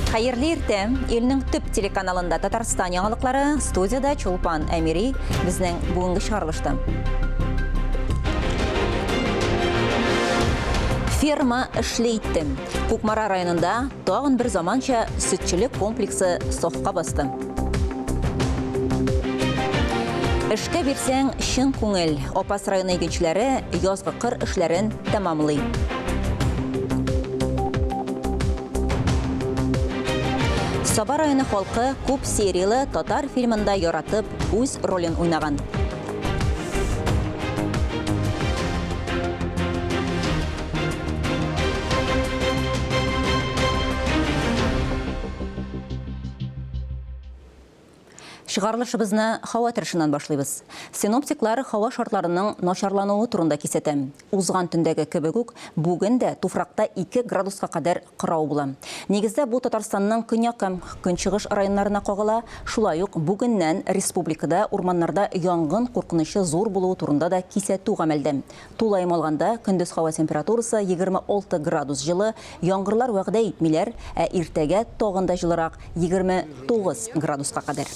Хәерле иртә! Илнең төп телеканалында Татарстан яңалыклары, студиядә Чулпан Әмири, безнең бүгенге чыгарылышта. Ферма эшле итте. Кукмара районында тагын бер заманча сөтчелек комплексы сафка басты. Эшкә бирсәң, чын күңел. Апас районы игенчеләре язгы кыр эшләрен тәмамлый. Саба районы халкы күп серияле татар фильмында яратып үз ролен уйнаган. Чыгарылышыбызны һава торышыннан башлыйбыз. Синоптиклар һава шартларының начарлануы турында кисәтә. Узган төндәге кебек үк, бүген дә туфракта 2 градуска кадәр кырау була. Нигездә бу Татарстанның көньяк һәм көнчыгыш районнарына кагыла. Шулай ук бүгеннән республикада урманнарда янгын куркынычы зур булуы турында да кисәтү гамәлдә. Тулаем алганда, көндез һава температурасы 26 градус җылы, яңгырлар вәгъдә итмиләр, ә иртәгә тагын да җылырак, 29 градуска кадәр.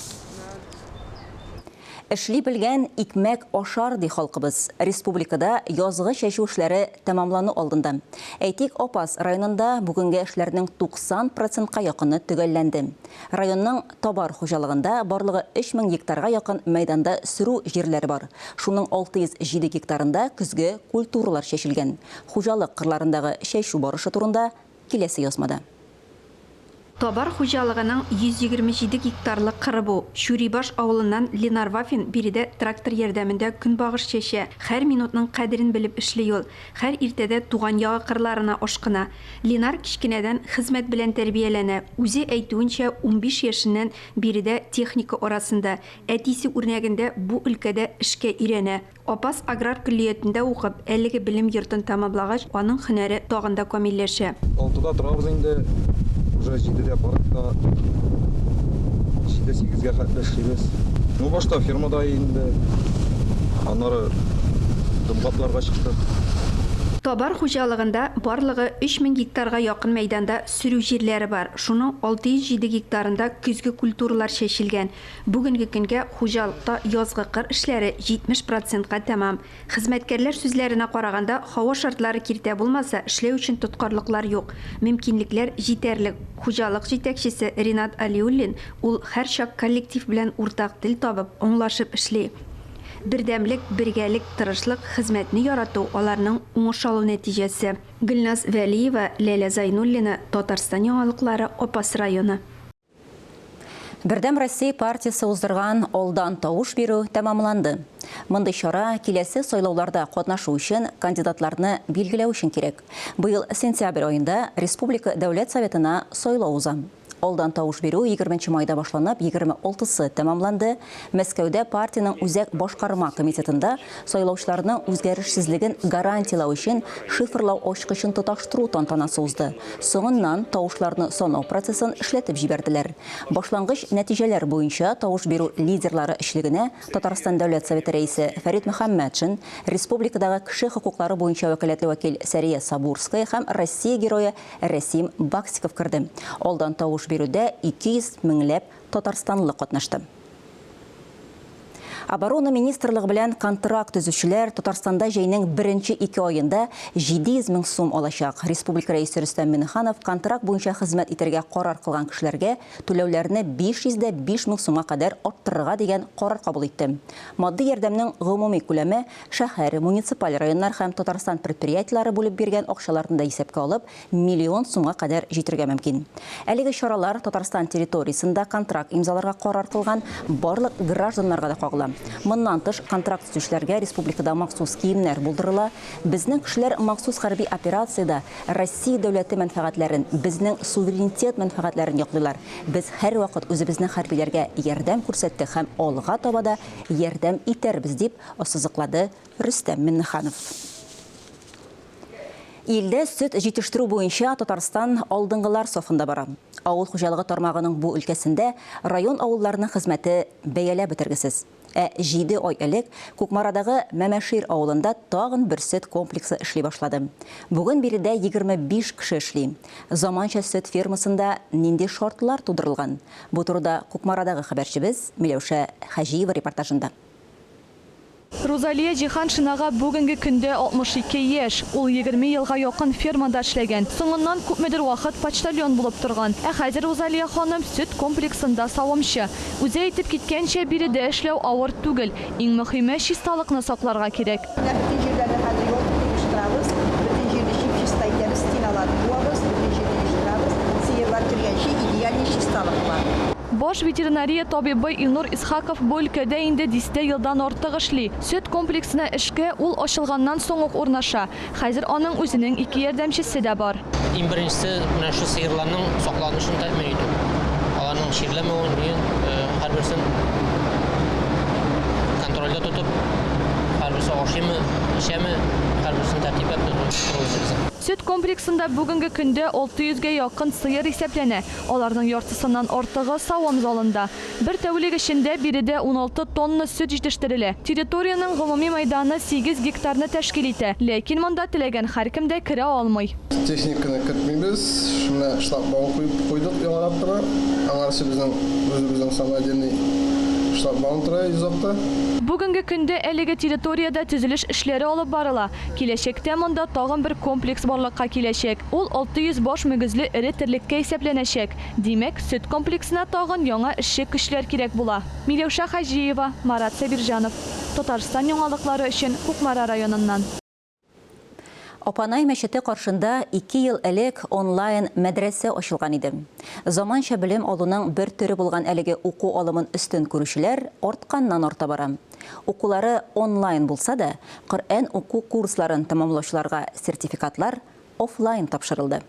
Эшли белгән икмәк ашар, ди халкыбыз. Республикада язгы чәчү эшләре тәмамлану алдында. Әйтик, Апас районында бүгенге эшләрнең 90 процентка якыны төгәлләнде. Районның Табар хуҗалыгында барлыгы 3000 гектарга якын мәйданда сөрү җирләре бар. Шуның 607 гектарында көзге культуралар чәчелгән. Хуҗалык кырларындагы чәчү барышы турында киләсе язмада. Табар хуҗалыгының 127 гектарлы кыры бу. Чүрибаш авылыннан Ленар Вафин биредә трактор ярдәмендә көнбагыш чәчә. Һәр минутның кадерен белеп эшли ул. Һәр иртәдә туган ягы кырларына ашкына. Ленар кечкенәдән хезмәт белән тәрбияләнә. Үзе әйтүенчә, 15 яшеннән биредә техника арасында. Әтисе үрнәгендә бу өлкәдә эшкә өйрәнә. Апас аграр көллиятендә укып, әлеге белем йортын тәмамлагач, аның һөнәре тагын да камилләшә. Алтыда торабыз инде, уже җидедә паркта, җиде-сигезгә хәтле эшлибез. Ну, башта фермада инде, аннары дымгапларга чыктык. Табар хуҗалыгында барлыгы 3000 гектарга якын мәйданда сөрү җирләре бар, шуның 607 гектарында көзге культуралар чәчелгән. Бүгенге көнгә хуҗалыкта язгы кыр эшләре 70 процентка тәмам. Хезмәткәрләр сүзләренә караганда, һава шартлары киртә булмаса, эшләү өчен тоткарлыклар юк, мөмкинлекләр җитәрлек. Хуҗалык җитәкчесе Ринат Алиуллин, ул һәрчак коллектив белән уртак тел табып, аңлашып эшли. Бердәмлек, бергәлек, тырышлык, хезмәтне ярату, аларның уңыш алу нәтиҗәсе. Гөлназ Вәлиева, Ләлә Зайнуллина, Татарстан яңалыклары, Апас районы. Бердәм Россия партиясе уздырган алдан тавыш бирү тәмамланды. Мондый чара киләсе сайлауларда катнашу өчен кандидатларны билгеләү өчен кирәк. Быел сентябрь аенда республика Дәүләт Советына сайлау уза. Алдан тавыш бирү 20 майда башланып, 26-сы тәмамланды. Мәскәүдә партиянең Үзәк башкарма комитетында сайлаучыларның үзгәрешсезлеген гарантияләү өчен шифрлау ачкычын тоташтыру тантанасы узды. Соңыннан тавышларны санау процессын эшләтеп җибәрделәр. Башлангыч нәтиҗәләр буенча тавыш бирү лидерлары өчлегенә Татарстан Дәүләт Советы Рәисе Фәрит Мөхәммәтшин, республикадагы кеше хокуклары буенча вәкаләтле вәкил Сәрия Сабурская һәм Россия Герое Рәсим Баксиков керде. Алдан тавыш бирүдә 200 меңләп татарстанлы катнашты. Оборона министрлыгы белән контракт төзүчеләр Татарстанда җәйнең беренче ике аенда 700 мең сум алачак. Республика Рәисе Рөстәм Миңнеханов контракт буенча хезмәт итәргә карар кылган кешеләргә түләүләрне 505 мең сумга кадәр арттырырга дигән карар кабул итте. Матди ярдәмнең гомуми күләме шәһәр, муниципаль районнар һәм Татарстан предприятиеләре бүлеп биргән акчаларны да исәпкә алып, миллион сумга кадәр җитергә мөмкин. Әлеге чаралар Татарстан территориясендә контракт имзаларга карар кылган барлык гражданнарга да кагыла. Моннан тыш, контракт төзүчеләргә республикада махсус киемнәр булдырыла. Безнең кешеләр махсус хәрби операциядә Россия дәүләте мәнфәгатьләрен, безнең суверенитет мәнфәгатьләрен яклыйлар. Без һәрвакыт үзебезнең хәрбиләргә ярдәм күрсәттек һәм алга таба да ярдәм итәрбез, дип ассызыклады Рөстәм Миңнеханов. Илдә сөт җитештерү буенча Татарстан алдынгылар сафында бара. Авыл хуҗалыгы тармагының бу өлкәсендә район авылларының хезмәте бәяләп бетергесез. Ә җиде ай элек Кукмарадагы Мәмәшир авылында тагын бер сөт комплексы эшли башлады. Бүген биредә 25 кеше эшли. Заманча сөт фермасында нинди шартлар тудырылган? Бу турыда Кукмарадагы хәбәрчебез Миләүшә Хаҗиева репортажында. Рузалия Җиһаншинага бүгенге көндә 62 яшь. Ул 20 елга якын фермада эшләгән. Соңыннан күпмедер вакыт почтальон булып торган. Ә хәзер Рузалия ханым сөт комплексында савымчы. Үзе әйтеп киткәнчә, биредә эшләү авыр түгел. Иң мөхиме, чисталыкны сакларга кирәк. Менә бөтен җирләрне хәзер юып җыештырабыз, бөтен җирне чип-чиста итәбез, стеналарны юабыз, бөтен җирне җыештырабыз. Сыерлар кергәнче идеальный чисталык була. Баш ветеринария табибы Илнур Исхаков бу өлкәдә инде дистә елдан артык эшли. Сөт комплексына эшкә ул ачылганнан соң ук урнаша. Хәзер аның үзенең ике ярдәмчесе дә бар. Иң беренчесе, менә шул сыерларның сакланышын тәэмин итү. Аларның чирләмәвен, ниен, һәрберсен контрольдә тотып, һәрберсе ашыймы, эчәме, һәрберсен тәртипләп тоту үзебезнең. Сөт комплексында бүгенге көндә 600 гә якын сыер исәпләнә. Аларның яртысыннан артыгы савым залында. Бер тәүлек эчендә биредә 16 тонна сөт җитештерелә. Территориянең гомуми мәйданы 8 гектарны тәшкил итә. Ләкин монда теләгән һәркем дә керә алмый. Техниканы кертмибез, менә шлагбаум куеп куйдык яңарак кына. Аңарчы безнең үзебезнең самодельный шлагбаум тора йозакта. Бүгенге көндә әлеге территориядә төзелеш эшләре алып барыла. Киләчәктә монда тагын бер комплекс барлыкка киләчәк. Ул 600 баш мөгезле эре терлеккә исәпләнәчәк. Димәк, сөт комплексына тагын яңа эшче көчләр кирәк була. Миләүшә Хаҗиева, Марат Сабирҗанов. Татарстан яңалыклары өчен Кукмара районыннан. Апанай мәчете каршында 2 ел элек онлайн мәдрәсә ачылган иде. Заманча белем алуның бер төре булган әлеге уку алымын өстен күрүчеләр артканнан арта бара. Укулары онлайн булса да, Коръән уку курсларын тәмамлаучыларга сертификатлар офлайн тапшырылды.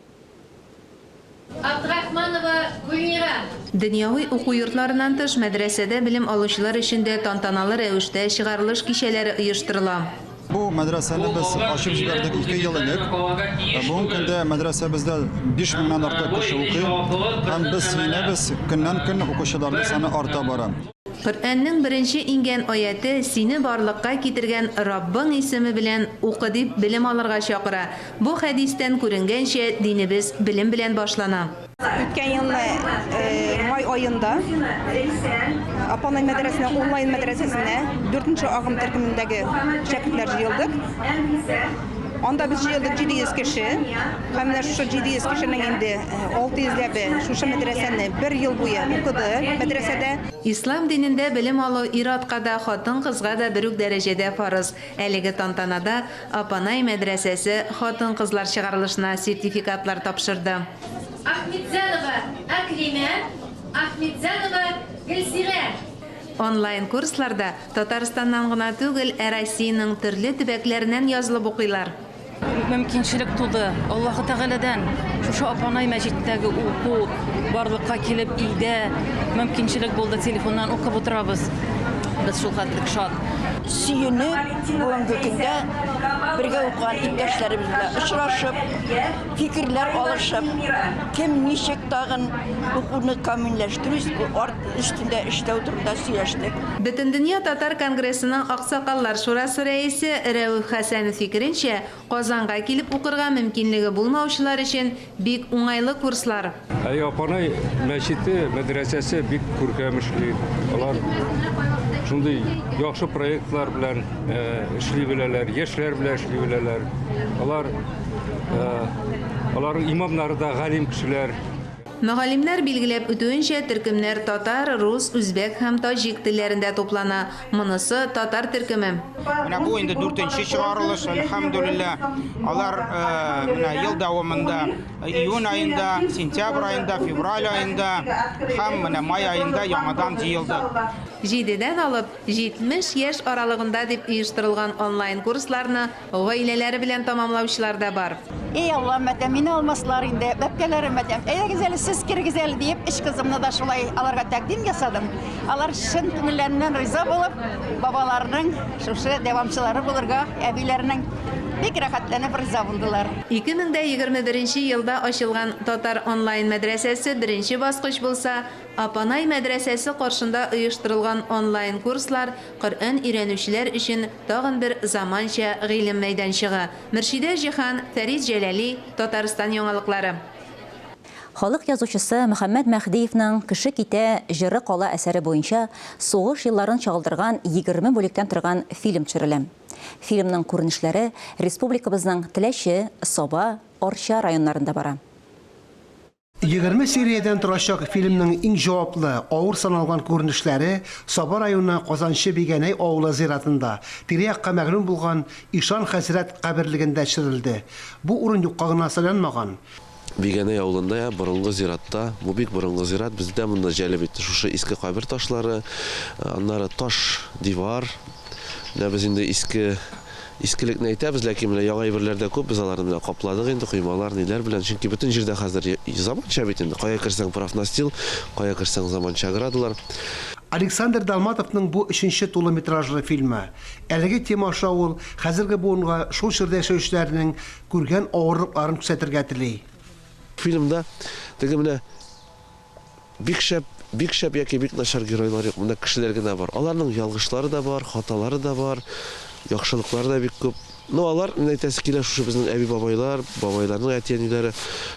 Абдрахманова Гульмира. Дөньяви уку йортларыннан тыш, мәдрәсәдә белем алучылар өчен дә тантаналы рәвештә чыгарылыш кичәләре оештырыла. Бу мәдрәсәне без ачып җибәрдек 2 ел элек. Бүгенге көндә мәдрәсәбездә 5 меңнән артык кеше укый. Һәм без сөенәбез, көннән-көн укучыларның саны арта бара. Коръәннең беренче иңгән аяте сине барлыкка китергән Раббың исеме белән укы дип белем алырга чакыра. Бу хәдистән күренгәнчә, динебез белем белән башлана. Үткән елны май аенда Апанай мәдрәсәсенә, онлайн мәдрәсәсенә 4нче агым төркемендәге шәкертләр җыелдык. Анда без җыелдык 700 кеше. Һәм менә шушы 700 кешенең инде 600 ләбе шушы мәдрәсәне бер ел буе укыды мәдрәсәдә. Ислам динендә белем алу ир-атка да, хатын-кызга да бер үк дәрәҗәдә фарыз. Әлеге тантанада Апанай мәдрәсәсе хатын-кызлар чыгарылышына сертификатлар тапшырды. Ахметзянова Әкримә, Ахметзянова Гөлсирә. Онлайн курсларда Татарстаннан гына түгел, ә Россиянең төрле төбәкләреннән язылып укыйлар. Мөмкинчелек туды. Аллаһы Тәгаләдән шушы Апанай мәчетендәге уку барлыкка килеп, илдә мөмкинчелек булды, телефоннан укып утырабыз. Без шул хәтлек шат. Сөенеп, бүгенге көндә бергә укыган иптәшләребез белән очрашып, фикерләр алышып, кем ничек тагын укуны камилләштерү өстендә эшләү турында сөйләштек. Бөтендөнья татар конгрессының Аксакаллар шурасы рәисе Рәүф Хәсәнов фикеренчә, Казанга килеп укырга мөмкинлеге булмаучылар өчен бик уңайлы курслар. Әй, Апанай мәчете, мәдрәсәсе бик күркәм эшли. Алар шундый яхшы проектлар белән эшли беләләр, яшьләр белән эшли беләләр. Алар аларның имамнары да галим кешеләр. Мөгаллимнәр билгеләп үтүенчә, төркемнәр татар, рус, үзбәк һәм таҗик телләрендә туплана. Монысы татар төркеме. Менә бу инде дүртенче чыгарылыш, әлхәмдүлилләһ. Алар менә ел дәвамында июнь аенда, сентябрь аенда, февраль аенда һәм менә май аенда яңадан җыелдык. Җидедән алып 70 яшь аралыгында дип оештырылган онлайн курсларны гаиләләре белән тәмамлаучылар да бар. Эй, Аллам, мәтәм, мине алмаслар инде, бәбкәләрем, мәтәм, әйдәгез әле, сез керегез әле, диеп, өч кызымны да шулай аларга тәкъдим ясадым. Алар чын күңелләреннән риза булып, бабаларының шушы дәвамчылары булырга, әбиләренең Бик рәхәтләнеп риза булдылар. 2021 елда ачылган Татар онлайн мәдрәсәсе беренче баскыч булса, Апанай мәдрәсәсе каршында оештырылган онлайн курслар Коръән өйрәнүчеләр өчен тагын бер заманча гыйлем мәйданчыгы. Мөршидә Җиһан, Фәрит Җәләли, Татарстан яңалыклары. Халык язучысы Мөхәммәт Мәһдиевның Кеше китә, җыры кала әсәре буенча сугыш елларын чагылдырган 20 бүлектән торган фильм төшерелә. Фильмның күренешләре республикабызның Теләче, Саба, Арча районнарында бара. 20 сериядән торачак фильмның иң җаваплы, авыр саналган күренешләре Саба районы Казанчы Бигәнәй авылы зиратында, тирә-якка мәгълүм булган Ишан хәзрәт каберлегендә төшерелде. Бу урын юкка гына сайланмаган. Бигәнәй авылында борынгы зиратта, бу бик борынгы зират, безне дә монда җәлеп итте шушы иске кабер ташлары, аннары таш дивар. Менә без инде иске искелекне әйтәбез, ләкин менә яңа әйберләр дә күп, без аларны менә капладык инде, коймалар, ниләр белән, чөнки бөтен җирдә хәзер заманча бит инде, кая керсәң профнастил, кая керсәң заманча оградалар. Александр Далматовның бу өченче тулы метражлы фильмы. Әлеге тема аша ул хәзерге буынга шул чорда яшәүчеләрнең күргән авырлыкларын күрсәтергә тели. Фильмда теге менә Бик шәп, бик шәп яки бик начар геройлар юк, монда кешеләр генә бар. Аларның ялгышлары да бар, хаталары да бар, яхшылыклары да бик күп. Ну, алар, мин әйтәсе килә, шушы безнең әби-бабайлар, бабайларның әти-әниләре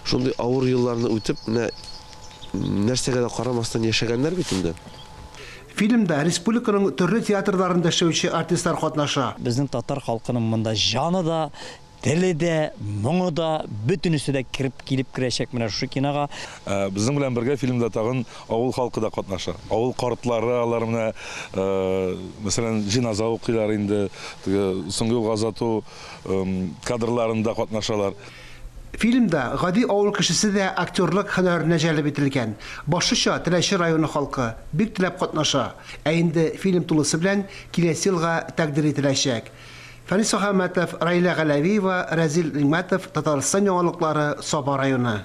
шундый авыр елларны үтеп, менә нәрсәгә дә карамастан яшәгәннәр бит инде. Фильмда республиканың төрле театрларында эшләүче артистлар катнаша. Безнең татар халкының монда җаны да, Теле дә, моңы да, бөтенесе дә кереп килеп керәчәк менә шушы кинога. Безнең белән бергә фильмда тагын авыл халкы да катнаша. Авыл картлары алар менә, мәсәлән, җеназа укыйлар инде, теге соңгы юлга озату кадрларында катнашалар. Фильмда гади авыл кешесе дә актерлык һөнәренә җәлеп ителгән. Башлыча Теләче районы халкы бик теләп катнаша. Ә инде фильм тулысы белән киләсе елга тәкъдир ителәчәк. Фәнис Мөхәммәтов, Раилә Галәвиева, Рәзил Нигъмәтов, Татарстан яңалыклары, Саба районы.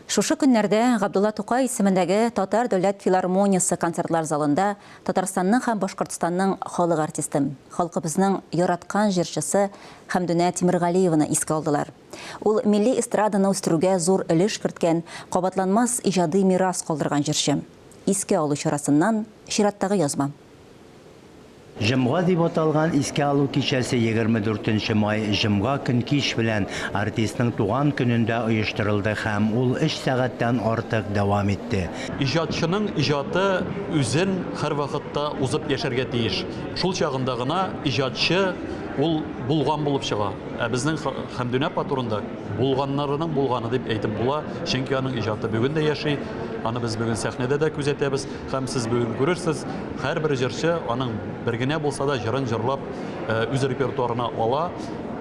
Шушы көннәрдә Габдулла Тукай исемендәге Татар дәүләт филармониясе концертлар залында Татарстанның һәм Башкортстанның халык артисты, халкыбызның яраткан җырчысы Хәмдүнә Тимергалиеваны искә алдылар. Ул милли эстраданы үстерүгә зур өлеш керткән, кабатланмас иҗади мирас калдырган җырчы. Искә алу чарасыннан чираттагы язма. Җомга дип аталган искә алу кичәсе 24 нче май, җомга көн кич белән, артистның туган көнендә оештырылды һәм ул өч сәгатьтән артык дәвам итте. Иҗатчының иҗаты үзен һәрвакытта узып яшәргә тиеш. Шул чагында гына иҗатчы ул булган булып чыга. Ә безнең Хәмдүнә апа турында булганнарының булганы дип әйтеп була, чөнки аның иҗаты бүген дә яши, аны без бүген сәхнәдә дә күзәтәбез һәм сез бүген күрерсез, һәрбер җырчы аның бер генә булса да җырын җырлап үз репертуарына ала.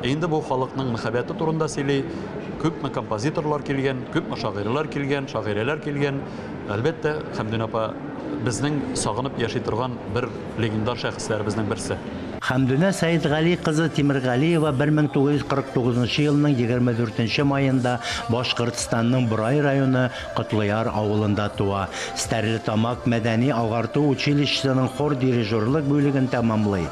Инде бу халыкның мәхәббәте турында сөйли. Күпме композиторлар килгән, күпме шагыйрьләр килгән, шагыйрәләр килгән. Әлбәттә, Хәмдүнә апа безнең сагынып яши торган бер легендар шәхесләребезнең берсе. Хәмдүнә Сәетгали кызы Тимергалиева 1949 нчы елның 24 нче маенда Башкортстанның Борай районы Котлыяр авылында туа. Стәрлетамак мәдәни-агарту училищесының хор-дирижерлык бүлеген тәмамлый.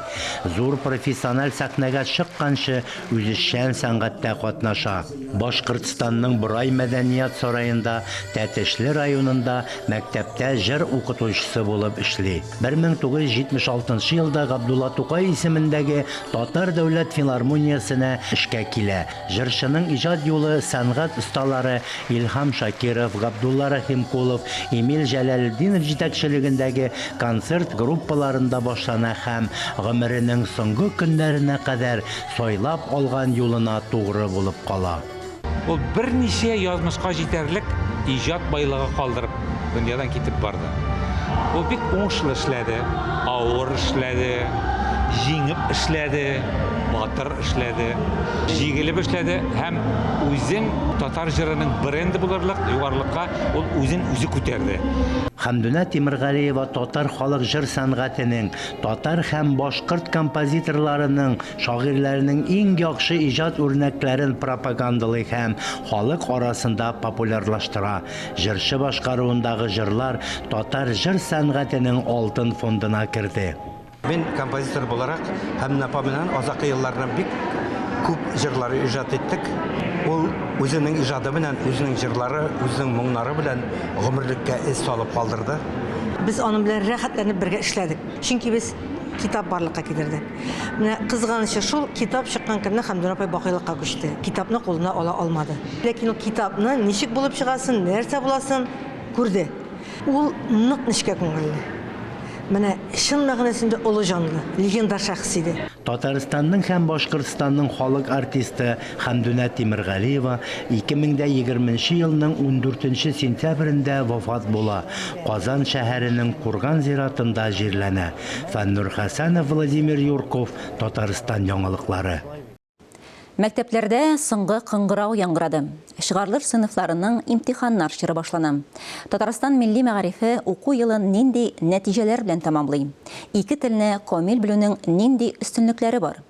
Зур профессиональ сәхнәгә чыкканчы үзешчән сәнгатьтә катнаша. Башкортстанның Борай мәдәният сараенда, Тәтешле районында мәктәптә җыр укытучысы булып эшли. 1976 нчы елда Габдулла Тукай исемендәге Татар дәүләт филармониясенә эшкә килә. Җырчының иҗат юлы сәнгать осталары Илһам Шакиров, Габдулла Рәхимкулов, Эмиль Җәләлетдинов җитәкчелегендәге концерт группаларында башлана һәм гомеренең соңгы көннәренә кадәр сайлап алган юлына тугры булып кала. Ул берничә язмышка җитәрлек иҗат байлыгы калдырып дөньядан китеп барды. Ул бик уңышлы эшләде, авыр эшләде, җиңеп эшләде, батыр эшләде, җигелеп эшләде һәм үзен татар җырының бренды булырлык югарылыкка ул үзен үзе күтәрде. Хәмдүнә Тимергалиева татар халык җыр сәнгатенең, татар һәм башкорт композиторларының, шагыйрьләренең иң яхшы иҗат үрнәкләрен пропагандалый һәм халык арасында популярлаштыра. Җырчы башкаруындагы җырлар татар җыр сәнгатенең алтын фондына керде. Мин композитор буларак Хәмдүнә апа белән азаккы елларны бик күп җырлар иҗат иттек. Ул үзенең иҗаты белән, үзенең җырлары, үзенең моңнары белән гомерлеккә эз салып калдырды. Без аның белән рәхәтләнеп бергә эшләдек. Чөнки без китап барлыкка китердек. Менә кызганычы шул, китап чыккан көнне Хәмдүнә апай бакыйлыкка күчте. Китапны кулына ала алмады. Ләкин ул китапны ничек булып чыгасын, нәрсә буласын күрде. Ул нык нечкә күңелле. Менә чын мәгънәсендә олы җанлы, легендар шәхес иде. Татарстанның һәм Башкортстанның халык артисты Хәмдүнә Тимергалиева 2020 нче елның ундүртенче сентябрендә вафат була, Казан шәһәренең Курган зиратында җирләнә. Фәннур Хәсәнов, Владимир Юрков, Татарстан яңалыклары. Мәктәпләрдә соңгы кыңгырау яңгырады. Чыгарылыш сыйныфларының имтиханнар чоры башлана. Татарстан милли мәгарифе уку елын нинди нәтиҗәләр белән тәмамлый? Ике телне камил белүнең нинди өстенлекләре бар?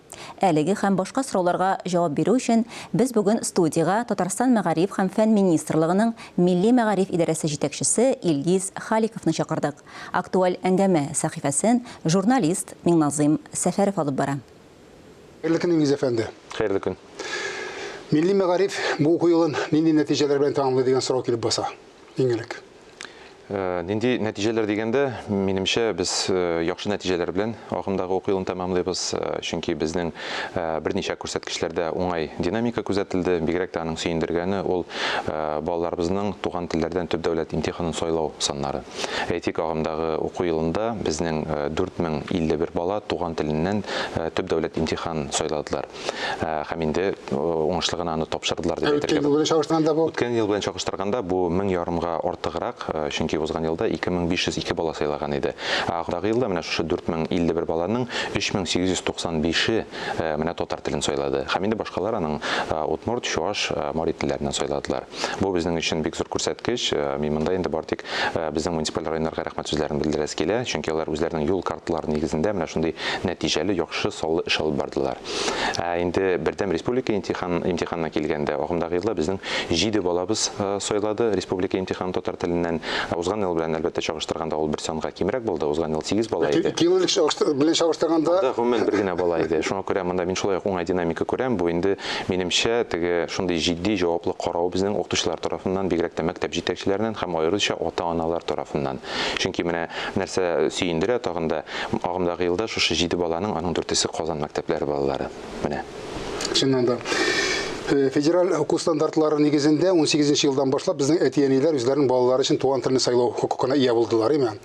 Әлеге һәм башка сорауларга җавап бирү өчен без бүген студиягә Татарстан Мәгариф һәм фән министрлыгының Милли мәгариф идарәсе җитәкчесе Илгиз Халиковны чакырдык. Актуаль әңгәмә сәхифәсен журналист Миңназыйм Сәфәров алып бара. Хәерле көн, Илгиз әфәнде. Хәерле көн. Милли мәгариф бу уку елын нинди нәтиҗәләр белән тәмамлый дигән сорау килеп баса, иң элек. Э, нинди нәтиҗәләр дигәндә, минемчә, без э, яхшы нәтиҗәләр белән агымдагы уку елын тәмамлыйбыз, э, чөнки безнең берничә күрсәткечләрдә уңай динамика күзәтелде. Бигрәк тә аның сөендергәне ул балаларыбызның туган телләрдән төп дәүләт имтиханын сайлау саннары. Әйтик, агымдагы уку елында безнең 4051 бала туган теленнән төп дәүләт имтиханын сайладылар. Һәм инде уңышлы гына аны тапшырдылар дип әйтергә. Үткән ел белән чагыштырганда бу? Үткән ел белән чагыштырганда бу 1000 ярымга артыграк, чөнки узган елда 2502 бала сайлаган иде. Ә агымдагы елда менә шушы 4051 баланың 3895-е менә татар телен сайлады. Һәм инде башкалар аның удмурт, чуаш, мари телләреннән сайладылар. Бу безнең өчен бик зур күрсәткеч. Мин монда инде бары тик безнең муниципаль районнарга рәхмәт сүзләрен белдерәсе килә, чөнки алар үзләренең юл карталары нигезендә менә шундый нәтиҗәле, яхшы, саллы эш алып бардылар. Ә инде бердәм республика имтихан, имтиханына килгәндә, агымдагы елда безнең җиде балабыз сайлады республика имтиханын татар теленнән. Узган ел белән, әлбәттә, чагыштырганда ул бер санга кимрәк булды, узган ел сигез бала иде. Ике ел элек белән чагыштырганда. Анда гомумән бер генә бала иде. Шуңа күрә монда мин шулай ук уңай динамика күрәм. Бу инде, минемчә, теге шундый җитди, җаваплы карау безнең укытучылар тарафыннан, бигрәк тә мәктәп җитәкчеләреннән һәм аеруча ата-аналар тарафыннан. Чөнки менә нәрсә сөендерә тагын да, агымдагы елда шушы җиде баланың аның дүртесе Казан мәктәпләре балалары. Менә. Чыннан да. Федераль уку стандартлары нигезендә унсигезенче елдан башлап безнең әти-әниләр үзләренең балалары өчен туган телне сайлау хокукына ия булдылар, име?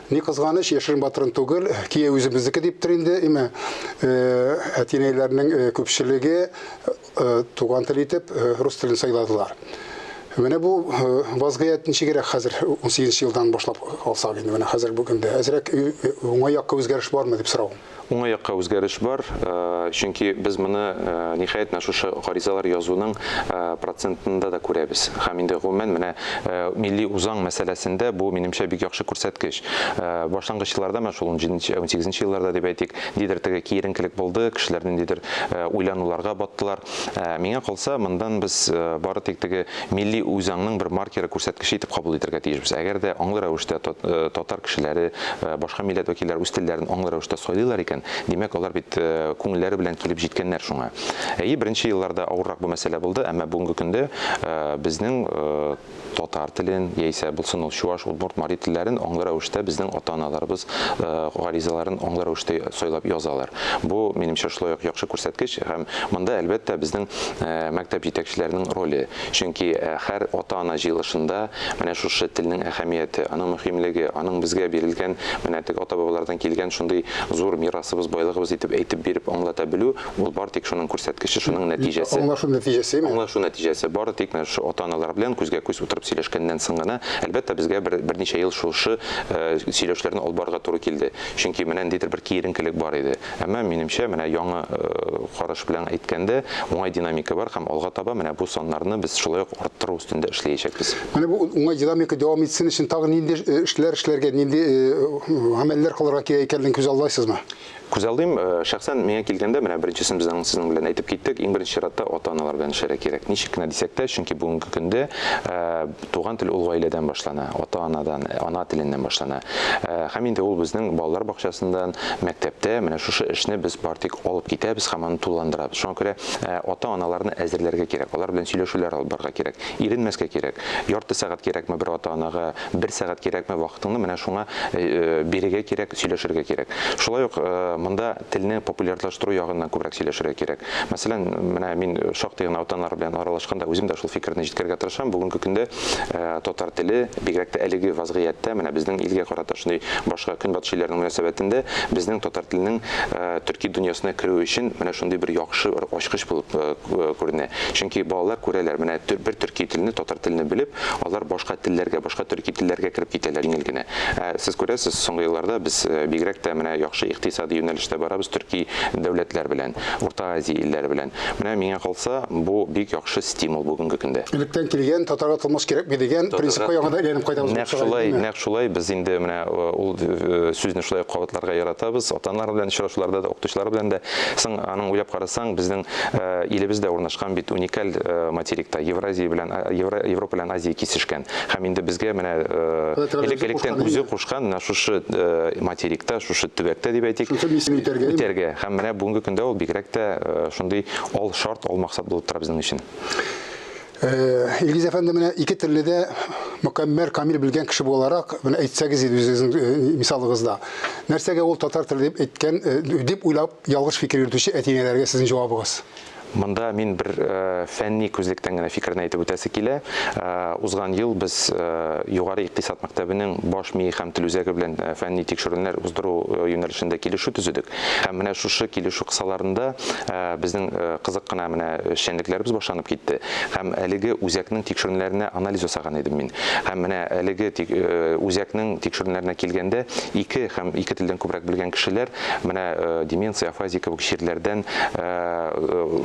Ни кызганыч, яшерен батырын түгел, кияү үзебезнеке диптер инде, име? Әти-әниләрнең күпчелеге туган тел итеп рус телен сайладылар. Менә бу вазгыять ничегрәк хәзер унсигезенче елдан башлап алсак инде, менә хәзер бүгендә әзрәк уңай якка үзгәреш бармы дип сорау. Уңай якка үзгәреш бар, чөнки без моны, ниһаять, менә шушы гаризалар язуның процентында да күрәбез. Һәм инде гомумән менә милли үзаң мәсьәләсендә бу, минемчә, бик яхшы күрсәткеч. Башлангыч елларда, менә шул унҗиденче, унсигезенче елларда дип әйтик, ниндидер теге киеренкелек булды, кешеләр ниндидер уйлануларга баттылар. Миңа калса, мондан без бары тик теге милли үзаңның бер маркеры, күрсәткече итеп кабул итәргә тиешбез. Әгәр дә аңлы рәвештә татар кешеләре, башка милләт вәкилләре үз телләрен аңлы рәвештә сайлыйлар икән, димәк, алар бит күңелләре белән килеп җиткәннәр шуңа. Әйе, беренче елларда авыррак бу мәсьәлә булды, әмма бүгенге көндә безнең татар телен, яисә булсын ул чуаш, удмурт, мари телләрен аңлы рәвештә безнең ата-аналарыбыз гаризаларын аңлы рәвештә сайлап язалар. Бу, минемчә, шулай ук яхшы күрсәткеч һәм монда, әлбәттә, безнең мәктәп җитәкчеләренең роле. Чөнки һәр ата-ана җыелышында менә шушы телнең әһәмияте, аның мөһимлеге, аның безгә бирелгән, менә теге ата-бабалардан килгән шундый зур мирасыбыз, байлыгыбыз итеп әйтеп биреп аңлата белү, Ул бары тик шуның күрсәткече, шуның нәтиҗәсе. Аңлашу нәтиҗәсеме? Аңлашу нәтиҗәсе. Бары тик менә шушы ата-аналар белән күзгә-күз утырып сөйләшкәннән соң гына, әлбәттә, безгә бер берничә ел шушы сөйләүшләрне алып барырга туры килде. Чөнки менә ниндидер бер киеренкелек бар иде. Әмма, минемчә, менә яңа караш белән әйткәндә, уңай динамика бар һәм алга таба менә бу саннарны без шулай ук арттыру өстендә эшләячәкбез. Менә бу уңай динамика дәвам итсен өчен тагын нинди эшләр эшләргә, нинди гамәлләр кылырга кирәк икәнлеген күзаллайсызмы? Күзаллыйм. Шәхсән миңа килгәндә, менә беренчесен без аның сезнең белән әйтеп киттек, иң беренче чиратта ата-аналар белән эшләргә кирәк. Ничек кенә дисәк тә, чөнки бүгенге көндә туган тел ул гаиләдән башлана, ата-анадан, ана теленнән башлана. Һәм инде ул безнең балалар бакчасыннан, мәктәптә менә шушы эшне без бары тик алып китәбез һәм аны тулыландырабыз. Шуңа күрә ата-аналарны әзерләргә кирәк, алар белән сөйләшүләр алып барырга кирәк, иренмәскә кирәк. Ярты сәгать кирәкме бер ата-анага, бер сәгать кирәкме, вакытыңны менә шуңа бирергә кирәк, сөйләшергә кирәк. Шулай ук монда телне популярлаштыру ягыннан күбрәк сөйләшергә кирәк. Мәсәлән, менә мин шактый гына ата-аналар белән аралашканда үзем дә шул фикерне җиткерергә тырышам. Бүгенге көндә татар теле, бигрәк тә әлеге вазгыятьтә, менә безнең илгә карата шундый башка көнбатыш илләренең мөнәсәбәтендә безнең татар теленең төрки дөньясына керү өчен менә шундый бер яхшы бер ачкыч булып күренә. Чөнки балалар күрәләр, менә бер төрки телне, татар телене белеп, алар башка телләргә, башка төрки телләргә кереп китәләр җиңел генә. Ә сез күрәсез, соңгы елларда без бигрәк тә менә яхшы икътисади юнәлештә барабыз төрки дәүләтләр белән, Урта Азия илләре белән. Менә миңа калса, бу бик яхшы стимул бүгенге көндә. Электән килгән татарга тылмач кирәкми дигән принципка яңадан әйләнеп кайтабыз Нәкъ шулай, нәкъ шулай. Без инде менә ул сүзне шулай ук кабатларга яратабыз. Ата-аналар белән очрашуларда да, укытучылар белән дә. Соң аның уйлап карасаң, безнең илебез дә урнашкан бит уникаль материкта, Евразия белән Европа белән Азия кисешкән. Һәм инде безгә менә элек-электән үзе кушкан менә шушы материкта, шушы төбәктә дип әйтик, үтәргә. Һәм менә бүгенге көндә ул бигрәк тә шундый ал шарт, ал максат булып тора безнең өчен. Илгиз әфәнде, менә ике телне дә мөкәммәл, камил белгән кеше буларак, менә әйтсәгез иде үзегезнең мисалыгызда. Нәрсәгә ул татар теле дип әйткән, дип уйлап ялгыш фикер йөртүче әти-әниләргә сезнең җавабыгыз? Монда мин бер фәнни күзлектән генә фикерне әйтеп үтәсе килә. Узган ел без Югары икътисад мәктәбенең баш мие һәм тел үзәге белән фәнни тикшеренүләр уздыру юнәлешендә килешү төзедек. Һәм менә шушы килешү кысаларында безнең кызык кына менә эшчәнлекләребез башланып китте. Һәм әлеге үзәкнең тикшеренүләренә анализ ясаган идем мин. Һәм менә әлеге үзәкнең тикшеренүләренә килгәндә, ике һәм ике телдән күбрәк белгән кешеләр менә деменция, афазия кебек чирләрдән,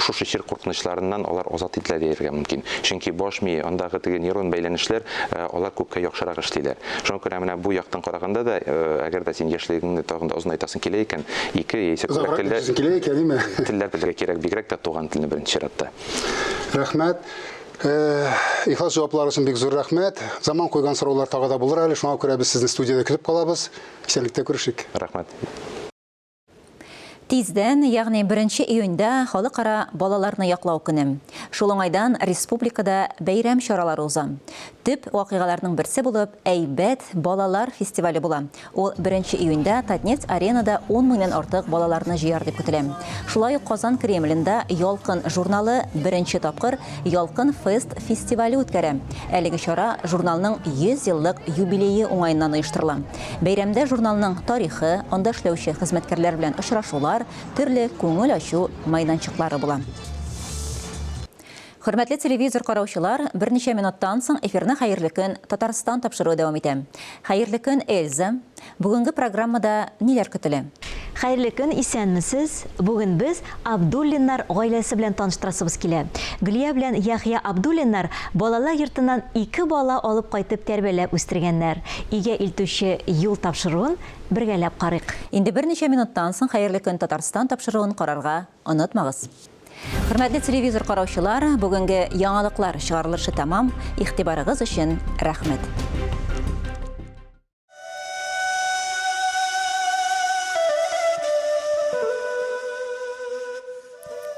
шушы чир куркынычларыннан алар азат ителә дияргә мөмкин. Чөнки баш мие, андагы теге нейрон бәйләнешләр, алар күпкә яхшырак эшлиләр. Шуңа күрә менә бу яктан караганда да, әгәр дә син яшьлегеңне тагын да озынайтасың килә икән, ике яисә күбрәк телдә килә икән, димә. Телләр белергә кирәк, бигрәк тә туган телне беренче чиратта. Рәхмәт. Ихлас җаваплар өчен бик зур рәхмәт. Заман куйган сораулар тагы да булыр әле, шуңа күрә без сезне студиядә көтеп калабыз. Исәнлектә күрешик. Рәхмәт. Тиздән, ягъни беренче июньдә Халыкара балаларны яклау көне. Шул уңайдан республикада бәйрәм чаралары уза. Төп вакыйгаларның берсе булып Әйбәт балалар фестивале була. Ул беренче июньдә Татнефть Аренада ун меңнән артык балаларны җыяр дип көтелә. Шулай ук Казан Кремлендә Ялкын журналы беренче тапкыр Ялкын фест фестивале үткәрә. Әлеге чара журналның 100 еллык юбилее уңаеннан оештырыла. Бәйрәмдә журналның тарихы, анда эшләүче хезмәткәрләр белән очрашулар, төрле күңел ачу майданчыклары була. Хөрмәтле телевизор караучылар, берничә минуттан соң эфирны Хәерле көн, Татарстан тапшыруы дәвам итә. Хәерле көн, Эльза! Бүгенге программада ниләр көтелә? Хәерле көн, исәнмесез! Бүген без Абдуллиннар гаиләсе белән таныштырасыбыз килә. Гөлия белән Яхъя Абдуллиннар балалар йортыннан ике бала алып кайтып тәрбияләп үстергәннәр. Өйгә илтүче юл тапшыруын бергәләп карыйк. Инде берничә минуттан соң Хәерле көн, Татарстан тапшыруын карарга онытмагыз. Хөрмәтле телевизор караучылар, бүгенге яңалыклар чыгарылышы тәмам. Игътибарыгыз өчен рәхмәт.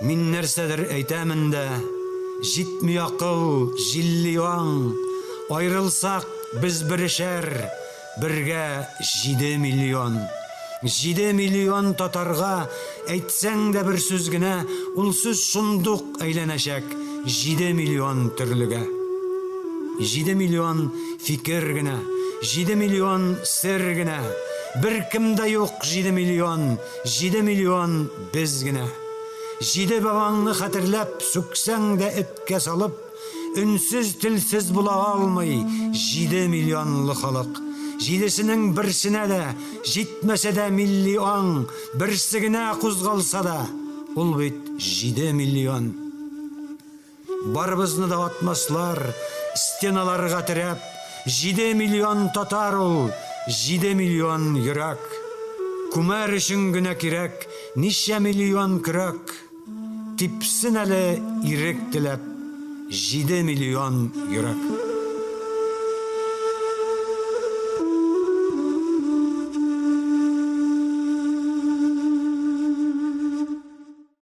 Мин нәрсәдер әйтәмен дә, җитми акыл, җилли аң. Аерылсак, без берешәр, бергә 7 миллион. 7 миллион татарга әйтсәң дә бер сүз генә, ул сүз шундук әйләнәчәк 7 миллион төрлегә. 7 миллион фикер генә, 7 миллион сер генә. Беркем дә юк 7 миллион, 7 миллион без генә. Җиде бабаңны хәтерләп, сүксәң дә эткә салып, өнсез телсез була алмый 7 миллионлы халык. Җидесенең берсенә дә җитмәсә дә милли аң, берсе генә кузгалса да, ул бит 7 миллион. Барыбызны да атмаслар. стеналарга терәп. 7 миллион татар ул, 7 миллион йөрәк. Күмәр өчен генә кирәк ничә миллион көрәк. Типсен әле ирек теләп 7 миллион йөрәк.